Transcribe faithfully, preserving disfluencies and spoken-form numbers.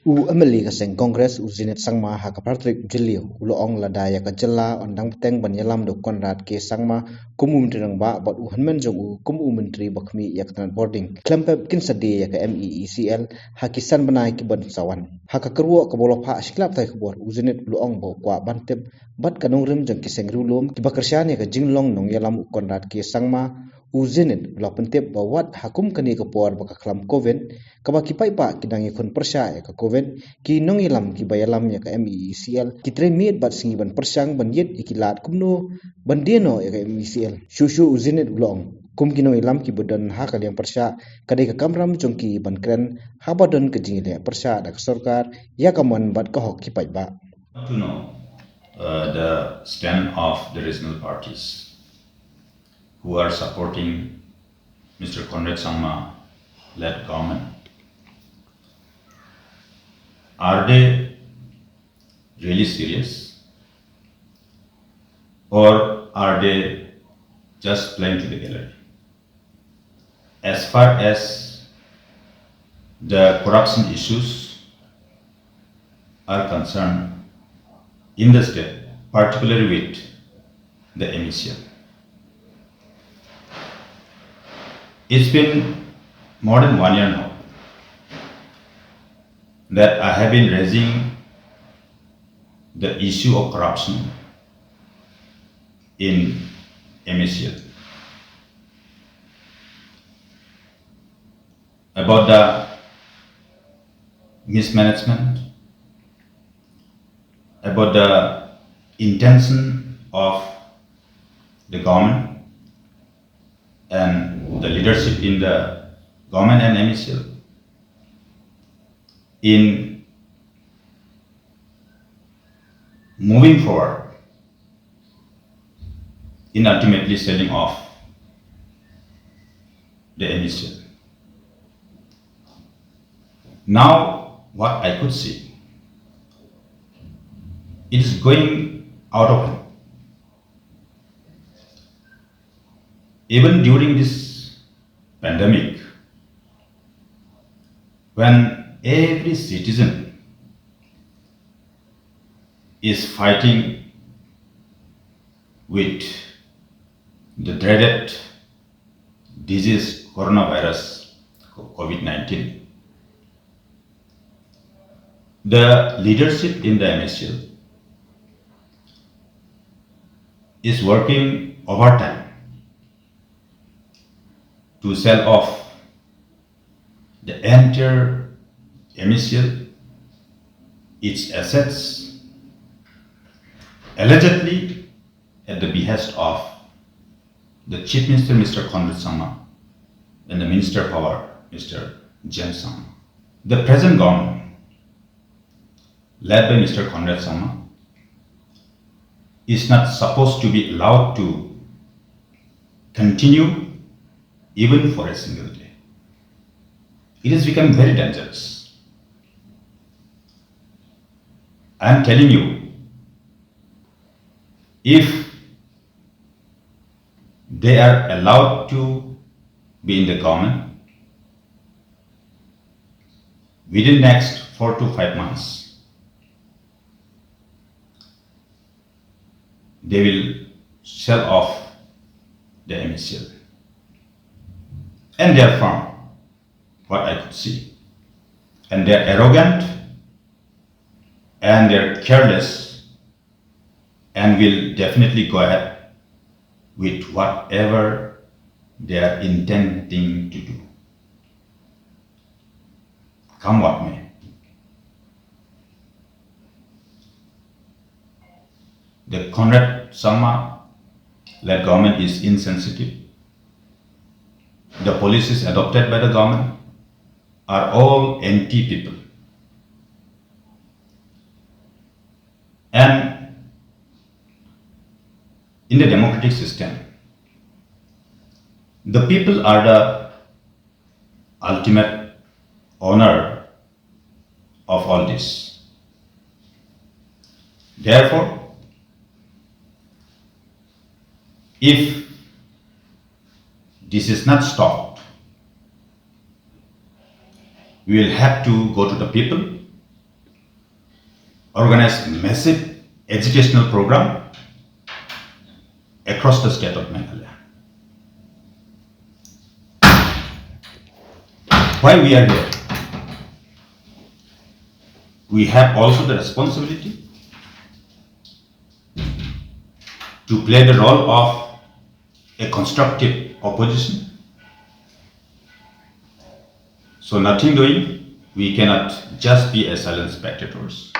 U M L A ka seng Congress, u Zenith Sangma, ha ka phra tarik Jylliew, u la ong lada ïa ka jylla yn dang bteng ban ïalam da u Conrad K Sangma kum u Myntri Rangbah bad u hynmen jong u kum u Myntri ba khmih ïa ka tnat bording, khlem pep kin sa die ïa ka M E E C L ha ki san bnai ki ban sa wan. Ha ka kyrwoh kaba u la phah sha ki lad pathai khubor, u Zenith u la ong ba u kwah ban tip bad ka nongrim jong ki seng riewlum kiba kyrshan ïa ka jinglong nongïalam u Conrad K Sangma. U Zenith u la pyntip ba wat ha kum kane ka por ba ka khlam Covid, kaba ki paidbah ki dang ïakhun pyrshah ïa ka Covid, ki nongïalam kiba ïalam ïa ka M E E C L ki trei miet bad sngi ban pyrshang ban ïit ïa ki lad kumno ban die noh ïa ka M E E C L. Shuh shuh u Zenith u la ong, kum ki nongïalam kiba don ha ka liang pyrshah, ka dei ka kamram jong ki ban kren haba don ka jingïaleh pyrshah da ka sorkar ïa ka mon bad ka hok ki paidbah. To know uh, the stand of the regional parties who are supporting Mister Conrad Sangma led government. Are they really serious, or are they just playing to the gallery? As far as the corruption issues are concerned in the state, particularly with the M E C L, it's been more than one year now that I have been raising the issue of corruption in M E C L. About the mismanagement, about the intention of the government and the leadership in the government and M E C L in moving forward in ultimately selling off the M E C L. Now, what I could see, it is going out of hand. Even during this pandemic, when every citizen is fighting with the dreaded disease coronavirus, Covid nineteen, the leadership in the M E C L is working overtime to sell off the entire M E C L, its assets, allegedly at the behest of the Chief Minister, Mister Conrad Sangma, and the Minister of Power, Mister James Sangma. The present government, led by Mister Conrad Sangma, is not supposed to be allowed to continue even for a single day. It has become very dangerous. I am telling you, if they are allowed to be in the government, within next four to five months, they will sell off the M E C L. And they are firm, what I could see. And they are arrogant, and they are careless, and will definitely go ahead with whatever they are intending to do. Come what may. The Conrad Sangma led government is insensitive. The policies adopted by the government are all anti-people. And in the democratic system, the people are the ultimate owner of all this. Therefore, if this is not stopped, we will have to go to the people organize massive educational program across the state of Meghalaya. Why we are here? We have also the responsibility to play the role of a constructive opposition. So nothing doing, we cannot just be a silent spectators.